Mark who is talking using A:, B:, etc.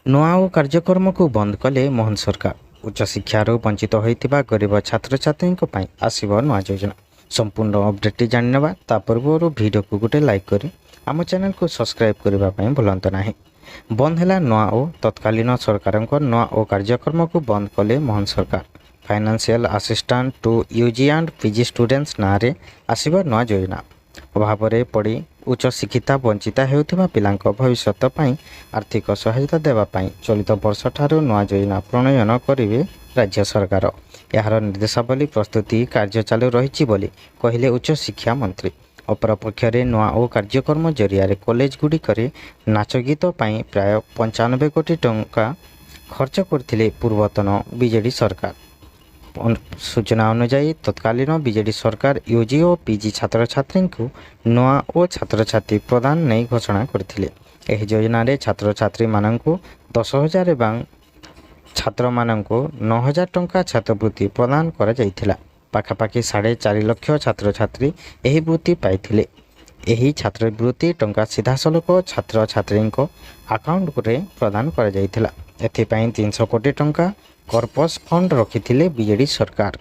A: ନୂଆ ଓ କାର୍ଯ୍ୟକ୍ରମକୁ ବନ୍ଦ କଲେ ମୋହନ ସରକାର। ଉଚ୍ଚଶିକ୍ଷାରୁ ବଞ୍ଚିତ ହୋଇଥିବା ଗରିବ ଛାତ୍ରଛାତ୍ରୀଙ୍କ ପାଇଁ ଆସିବ ନୂଆ ଯୋଜନା। ସମ୍ପୂର୍ଣ୍ଣ ଅପଡେଟ୍ଟି ଜାଣିନେବା, ତା ପୂର୍ବରୁ ଭିଡ଼ିଓକୁ ଗୋଟେ ଲାଇକ୍ କରି ଆମ ଚ୍ୟାନେଲକୁ ସବସ୍କ୍ରାଇବ୍ କରିବା ପାଇଁ ଭୁଲନ୍ତୁ ନାହିଁ। ବନ୍ଦ ହେଲା ନୂଆ ଓ। ତତ୍କାଳୀନ ସରକାରଙ୍କ ନୂଆ ଓ କାର୍ଯ୍ୟକ୍ରମକୁ ବନ୍ଦ କଲେ ମୋହନ ସରକାର। Financial Assistance to UG and PG Students ନାଁରେ ଆସିବ ନୂଆ ଯୋଜନା। ଅଭାବରେ ପଡ଼ି ଉଚ୍ଚ ଶିକ୍ଷିତା ବଞ୍ଚିତ ହେଉଥିବା ପିଲାଙ୍କ ଭବିଷ୍ୟତ ପାଇଁ ଆର୍ଥିକ ସହାୟତା ଦେବା ପାଇଁ ଚଳିତ ବର୍ଷଠାରୁ ନୂଆ ଯୋଜନା ପ୍ରଣୟନ କରିବେ ରାଜ୍ୟ ସରକାର। ଏହାର ନିର୍ଦ୍ଦେଶାବଳୀ ପ୍ରସ୍ତୁତି କାର୍ଯ୍ୟ ଚାଲୁ ରହିଛି ବୋଲି କହିଲେ ଉଚ୍ଚଶିକ୍ଷା ମନ୍ତ୍ରୀ। ଅପରପକ୍ଷରେ ନୂଆ ଓ କାର୍ଯ୍ୟକ୍ରମ ଜରିଆରେ କଲେଜଗୁଡ଼ିକରେ ନାଚଗୀତ ପାଇଁ ପ୍ରାୟ 95 କୋଟି ଟଙ୍କା ଖର୍ଚ୍ଚ କରିଥିଲେ ପୂର୍ବତନ ବିଜେଡି ସରକାର। ସୂଚନା ଅନୁଯାୟୀ, ତତ୍କାଳୀନ ବିଜେଡି ସରକାର ୟୁଜି ଓ ପିଜି ଛାତ୍ରଛାତ୍ରୀଙ୍କୁ ନୂଆ ଓ ଛାତ୍ରଛାତ୍ରୀ ପ୍ରଦାନ ନେଇ ଘୋଷଣା କରିଥିଲେ। ଏହି ଯୋଜନାରେ ଛାତ୍ରଛାତ୍ରୀମାନଙ୍କୁ 10,000 ଏବଂ ଛାତ୍ରମାନଙ୍କୁ 9,000 ଟଙ୍କା ଛାତ୍ରବୃତ୍ତି ପ୍ରଦାନ କରାଯାଇଥିଲା। ପାଖାପାଖି 4.5 ଲକ୍ଷ ଛାତ୍ରଛାତ୍ରୀ ଏହି ବୃତ୍ତି ପାଇଥିଲେ। ଏହି ଛାତ୍ରବୃତ୍ତି ଟଙ୍କା ସିଧାସଳଖ ଛାତ୍ରଛାତ୍ରୀଙ୍କ ଆକାଉଣ୍ଟରେ ପ୍ରଦାନ କରାଯାଇଥିଲା। ଏଥିପାଇଁ 300 କୋଟି ଟଙ୍କା କର୍ପସ୍ ଫଣ୍ଡ ରଖିଥିଲେ ବିଜେଡି ସରକାର।